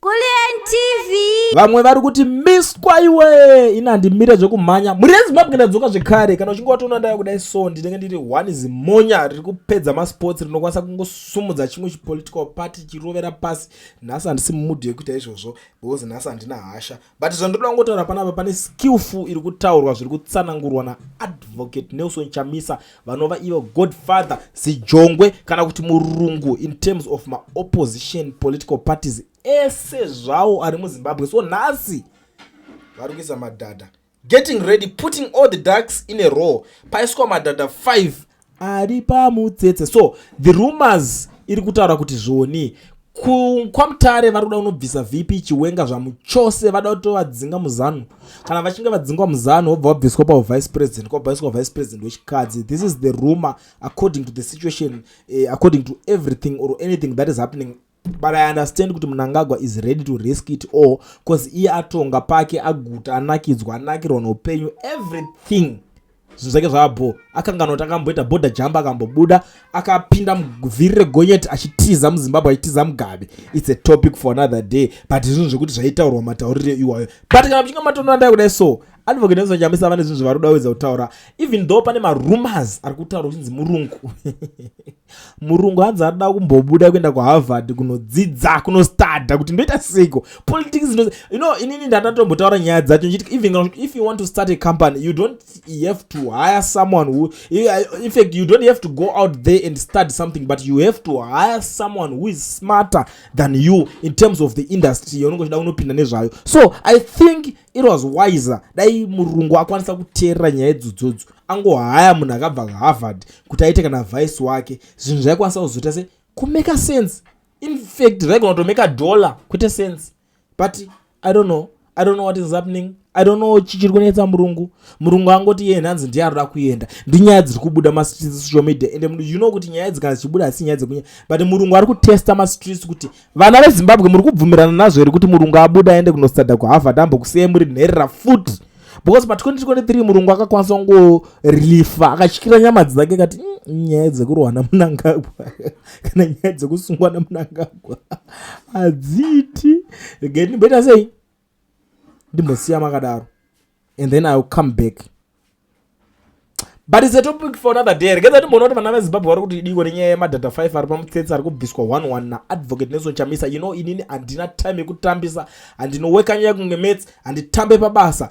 Kulliant TV. Vamwe vari kuti miswa iwe, ini handimire zvekumhanya. Mhuri yeZimbabwe, ndadzoka zvekare. Kana uchinge watoona ndaya kudai so, ndinenge ndiri one zimonya riri kupedza masports, rinokwanisa kungosumudza chimwe chipolitical party chirovera pasi. Nhasi handisi mumudhi yekuita izvozvo because nhasi handina hasha, but zvandinoda kungotaura panapa, pane skillful iri kutaurwa, zviri kutsanangurwa naAdvocate Nelson Chamisa, vanova ivo godfather zijongwe kana kuti murungu in terms of maopposition political parties ese zvawo ari muZimbabwe. So nhasi vari kuisa madhadha, getting ready, putting all the ducks in a row. Paiswa madhadha 5 ari pamutsetse. So the rumors iri kutaura kuti zvoni kwaMutare vari kuda kunobvisa VP Chiwenga zvamuchose, vada kutovadzinga muZANU. Kana vachinge vadzingwa muZANU, vobva vabviswa pavice president, kwabvaiswa vice president wechikadzi. This is the rumor according to the situation, according to everything or anything that is happening. But I understand kuti Mnangagwa is ready to risk it all, because iye atonga pake, aguta, anakidzwa, anakirwa neupenyu, everything, zvinhu zvake zvavabho. Akangana kuti akamboita border jump, akambobuda, akapinda muvhiri regonyeti achitiza muZimbabwe, achitiza Mugabe. It's a topic for another day, but zvinhu zvekuti zvaitaurwa matauriro iwayo. But kana muchinge matoona ndai kudai so, Advocate Nelson Chamisa vane zvinhu zvavari kuda kuedza kutaura, even though pane marumors ari kutaura kuchinzi murungu hanzi arida kumbobuda kuenda kuHarvard kunodzidza, kunostadha kuti ndoita seiko politics. Inini ndatatombotaura nyaya dzacho nchiti even if you want to start a company, you don't have to hire someone who, in fact, you don't have to go out there and start something, but you have to hire someone who is smarter than you in terms of the industry yaunenge uchida kunopinda nezvayo. So I think it was wiser dai murungu akwanisa kuteerera nyaya idzodzodzo, angohaya munhu akabva kuHarvard kuti aite kana vice wake. Zvinhu zvaikwanisa kuzoita se kumake sense. In fact, zvaigona kutomake dollar kwete sense. But I don't know, I don't know what is happening. I don't know chichiri kunetsa murungu. Murungu angoti iye nhanzi ndiye arikuda kuenda. Ndinyaya dziri kubuda mastreets, social media, and you know kuti nyaya idzi kana dzichibuda hasi nyaya dzekunya, but murungu ari kutesta mastreets kuti vana veZimbabwe muri kubvumirana nazvo here kuti murungu abuda aende kunostadha kuHarvard, ambokusiyai muri nherera futi? Because pa2023 murungu akakwanisa kungorelifa, akatyira nyama dzake kati nyaya dzekurohwa naMnangagwa kana nyaya dzekusungwa naMnangagwa hadziiti. Regai ndimboita sei, ndimbosiya makadaro and then I will come back, but it's a topic for another day. Regedza timboona kuti vana veZimbabwe vari kuti diko nenyaya yemadhata 5 ari pamutsetse ari kubviswa 11 naAdvocate Nelson Chamisa. Inini handina time yekutambisa, handinoweka nyaya kunge maths, handitambe pabasa.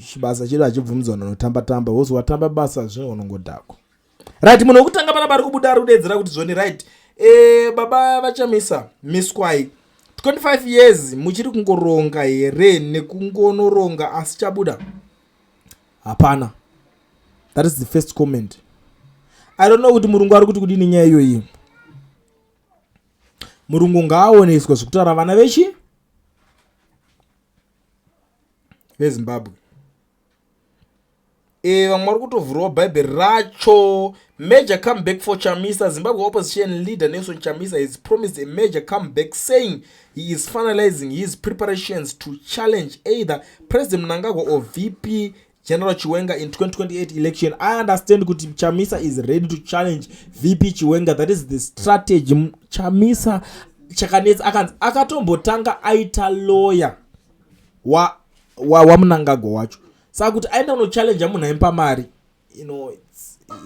Chibasa chedu hachibvumidzwa nonotamba tamba wozi watamba basa zvino unongodhakwa. Right, munhu wekutanga panapa ari kubuda ari kudedzera kuti zvoni, right, baba vaChamisa, miswai. 25 years muchiri kungoronga here nekungonoronga, asi chabuda hapana. That is the first comment. I don't know kuti murungu ari kuti kudini nyaya iyoyi. Murungu ngaaoneswe zvekutaura vana vechi veZimbabwe. Vamwe vari kutovhurawo bhaibheri racho. Major comeback for Chamisa. Zimbabwe opposition leader Nelson Chamisa has promised a major comeback, saying he is finalizing his preparations to challenge either President Mnangagwa or VP General Chiwenga in 2028 election. I understand kuti Chamisa is ready to challenge VP Chiwenga. That is the strategy. Chamisa chakanetsa, akanzi akatombotanga aita lawyer waMnangagwa wacho, saka kuti aenda kunochallenge munhu aimupa mari,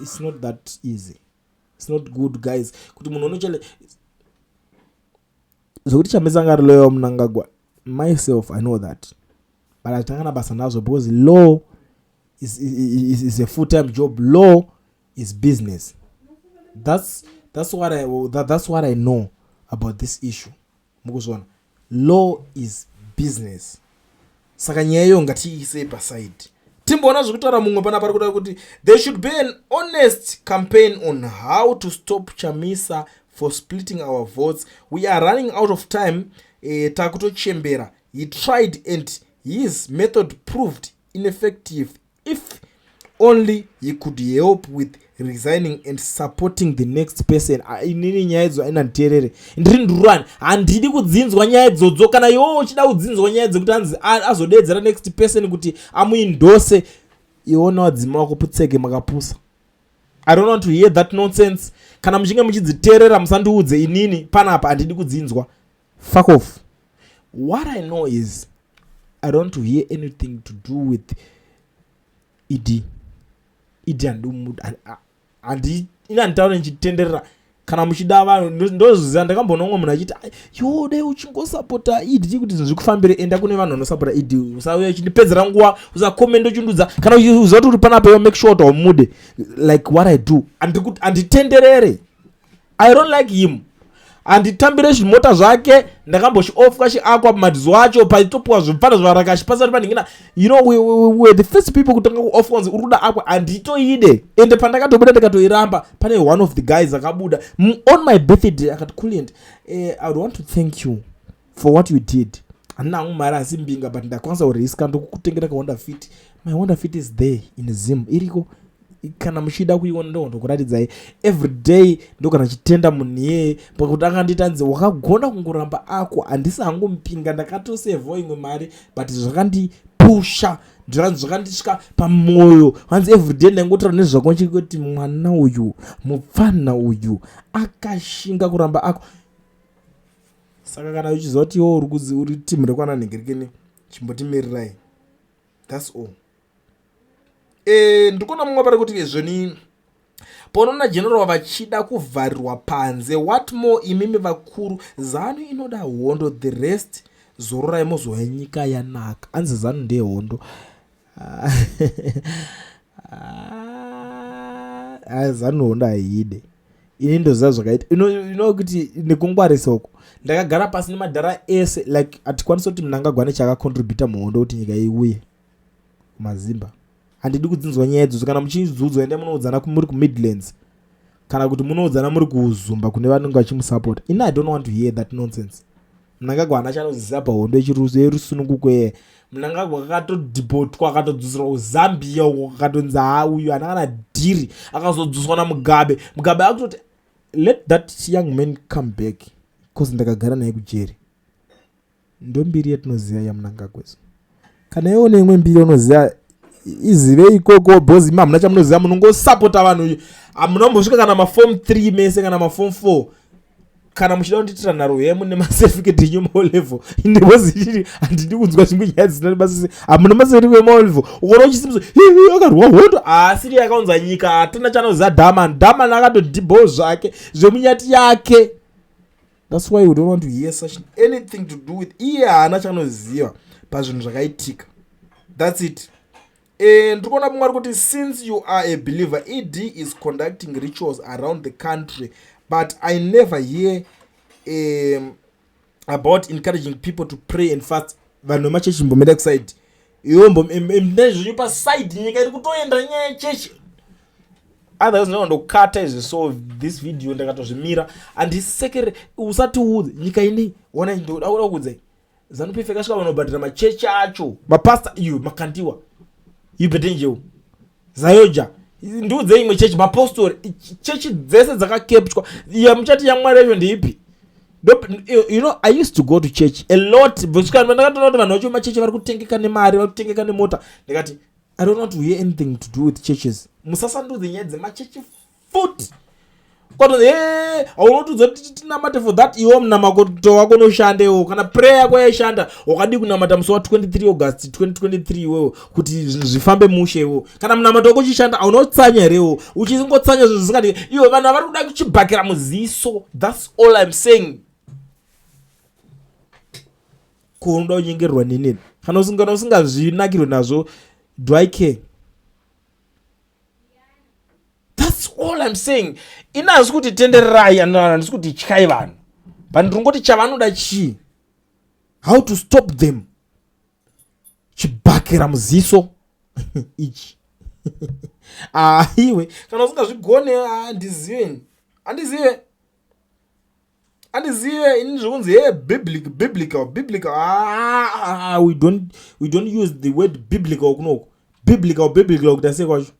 it's not that easy. It's not good, guys, kuti munhu unochallenge zvokuti Chamisa anga ari lawyer waMnangagwa. Myself, I know that, but hatanga nabasa nazvo because law is a full-time job. Law is business. That's what I know about this issue. Mukuzviona, law is business. Saka nyaya iyo ngatiiisei paside, timboona zvekutaura mumwe pana pari kuda kuti there should be an honest campaign on how to stop Chamisa for splitting our votes. We are running out of time, takutochembera. He tried and his method proved ineffective. If only he could help with resigning and supporting the next person. Ah, inini nyaya idzo aina nditeerere, ndiri ndurani, handidi kudzinzwa nyaya idzodzo. Kana iwewo uchida kudzinzwa nyaya dzekuti anzi azodedzera next person kuti amuindose, iwona wadzima wako putseke makapusa. I don't want to hear that nonsense. Kana muchinge muchidziteerera, musandiudze inini panapa, handidi kudzinzwa. Fuck off. What I know is I don't want to hear anything to do with ED. ED handi ini handitaure ndichitenderera. Kana muchida vanhu, ndozviziva. Ndakamboona umwe munhu achiti, "Yo, dai uchingosapota ED kuti zvinhu zvikufambire." Enda kune vanhu vanosapota ED. Usauya uchindipedzera nguva, usakomenda uchindudza. Kana uchiziva kuti uri panapa iwe, make sure kuti haumude. Like what I do, handitenderere. I don't like him. Handitambire zvimota zvake. Ndakambochiofwa chiakwa madizo acho paitopiwa zvipfana zvarakachipasa panhingina. We were the first people kutanga kuofwa kunzi uri kuda Aqua. Handitoide. Ende pandakatobuda ndikatoiramba, pane one of the guys akabuda on my birthday akati, "Kulient, I would want to thank you for what you did. Handina hangu mari, asi mbinga, but ndakwanisa kuriska ndokukutengera kaHonda Fit." My Honda Fit is there in Zim, iriko. Kana muchida kuiona, ndondokuratidzai every day. Ndokana chitenda munhu iyeye pakuti akandiita nzi wakagona kungoramba ako. Handisi hangu mupinga, ndakatosevhawo imwe mari, but zvakandipusha, zvakandisvika pamwoyo. Hanzi everyday ndaingotaura nezvako nchikuti mwana uyu, mupfana uyu akashinga kuramba ako. Saka kana uchiziva kuti iwo uri timu rekwana nhengerekeni, chimbotimirirai. That's all. Ndikuona mumwe pari kuti zvoni ponoona general vachida kuvharirwa panze. What more imimi vakuru? ZANU inoda hondo. The rest, zororai mozouya nyika yanaka. Anzi ZANU ndehondo. Ah, ZANU hondo haiide. Ini ndoziva zvakaita ino kuti nekungwarisa uko ndakagara pasi nemadhara ese. Like, hatikwanisi kuti Mnangagwa nechakacontributa muhondo kuti nyika iuye kumazimba. Handidi kudzinzwa nyaya idzodzo. Kana muchidzudzwa, endai munoudzana muri kuMidlands, kana kuti munoudzana muri kuZumba kune vanenge vachimusapota. Ini I don't want to hear that nonsense. Mnangagwa haana chanoziva pahondo yerusununguko yeye. Mnangagwa akatodhipotwa, akatodzoserwa kuZambia uko, akatonzi ha, uyu haana kana dhiri. Akazodzoswa naMugabe. Mugabe akutoti, "Let that young man come back, because ndakagara naye kujeri." Ndo mbiri yatinoziva yaMnangagwa izo. Kana iwo neimwe mbiri unoziva, izive ikoko, because imi hamuna chamunoziva. Munongosapota vanhu, hamunambosvika kana maform 3 mese, kana maform 4. Kana muchida kundiitira nharo hemu nemacertificate enyu maO level, ndibozii. Handidi kunzwa zvimwe nyaya dzisina nebasa. Hamuna macertificate emaO level. Ukaona uchisimusa akarwa hondo, haasiri yakaunza nyika. Hatina chanoziva. Daman Daman akatodhibhawo zvake zvemunyati yake. That's why we don't want to hear such anything to do with iye. Haana chanoziva pazvinhu zvakaitika. That's it. Ndiri kuona mumwe ari kuti, "Since you are a believer, ED is conducting rituals around the country, but I never hear about encouraging people to pray and fast." Vanhu vemachechi, mbomenda kuside iwo, ndezvenyu paside. Nyika iri kutoenda nyaya yechechi. Otherwise ndinondokata izvi. So this video ndakatozvimira, handisekere. Usatiudze nyika inei. Ona, ndoda kuda kuudzai, ZANU PF yakasvika vanobhadhira machechi acho, mapasta iyo, Makandiwa, Upetenjeu, ZAOGA. Ndiudzei imwe chechi, mapostori, chechi dzese dzakakepchwa. Iya muchati yaMwari yacho ndeipi? I used to go to church a lot. Kusvika ndakatoona kuti vanhu vacho machechi vari kutengeka nemari, vari kutengeka nemota. Ndikati, "I don't want to hear anything to do with churches." Musasandudze nyaya dzemachechi futi. Kwatonzi he, haunotiudza kuti tinamate for that. Iwo munamato wako unoshandewo. Kana prayer yako yaishanda, wakadi kunamata musi wa23 August 2023 iwewo kuti zvinhu zvifambe mushe iwewo? Kana munamato wako uchishanda, haunotsanya herewo? Uchingotsanya zvinhu zvisingadi iwe. Vanhu vari kuda kuchibhakira muziso. That's all I'm saying. Ko unoda kunyengererwa nenini? Kana usingazvinakirwe nazvo, do I care? That's all I'm saying. Ini handisi kuti tendererai, handisi kuti tyai vanhu, but ndiri chavanoda chii? How to stop them? Chibhakera muziso ichi. Aiwe, kana usingazvigone, handizive, handizive, handizive ini. Zvokunzi he, biblical, biblical, ah, we don't use the word biblical kunoku. Biblical, biblical kuita sei kwacho?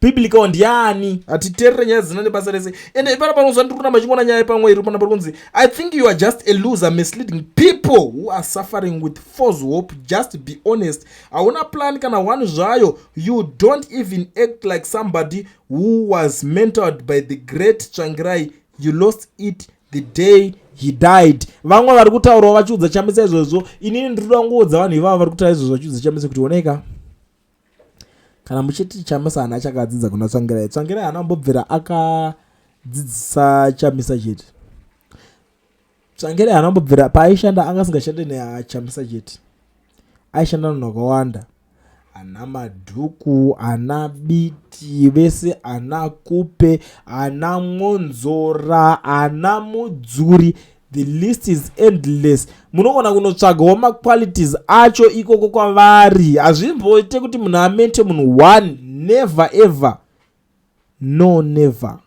Biblical ndiani? Hatiteerere nyaya dzina nebasa rese. Ende ipana panozva ndiri kuramba chingona nyaya pamwe iri pana pari kunzi, "I think you are just a loser misleading people who are suffering with false hope. Just be honest, hauna plan kana one zvayo. You don't even act like somebody who was mentored by the great Tsvangirai. You lost it the day He died. Vamwe vari kutaurawo vachiudza Chamisa izvozvo. Inini ndiri kuda kungoudza vanhu ivava vari kutaura izvozvo vachiudza Chamisa kuti oneka, kana muchiti Chamisa haana chakadzidza kuna Tsvangirai, Tsvangirai haana kumbobvira akadzidzisa Chamisa chete. Tsvangirai haana kumbobvira paaishanda anga asingashande neChamisa chete, aishanda nevanhu vakawanda, ana Madhuku, ana Biti vese, ana Kupe, ana Mwonzora, ana Mudzuri. The list is endless. Munogona kunotsvagawo maqualities acho ikoko kwavari. Hazvimboite kuti munhu amente munhu one. Never ever, no, never.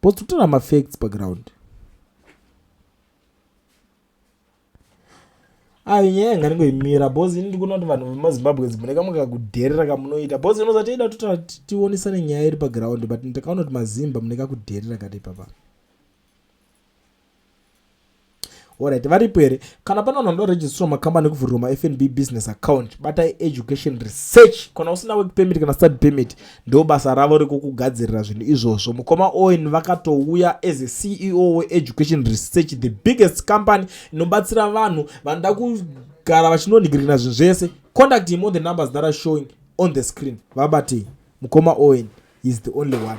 Postotora mafacts paground. Ayo nyaya yanga ndingoimira bcause ini ndikuona kuti vanhu vemaZimbabweans mune kamwe kakudherera kamunoita, bcause inoza teida totaura tionesane nyaya iri paground, but ndakaona kuti maZimba mune kakudherera kati ipapa. Alright, varipo here? Kana pane vanhu vanoda makambani ekuvhurirwa maFNB business account, batai Education Research. Kana usina work permit kana study permit, ndo basa ravo rekukugadzirira zvinhu izvozvo. Mukoma Owen vakatouya as a CEO weEducation Research, the biggest company inobatsira vanhu vanoda kugara vachinonhingirina zvinhu zvese. Contact him on the numbers that are showing on the screen. Vabatei mukoma Owen is the only one.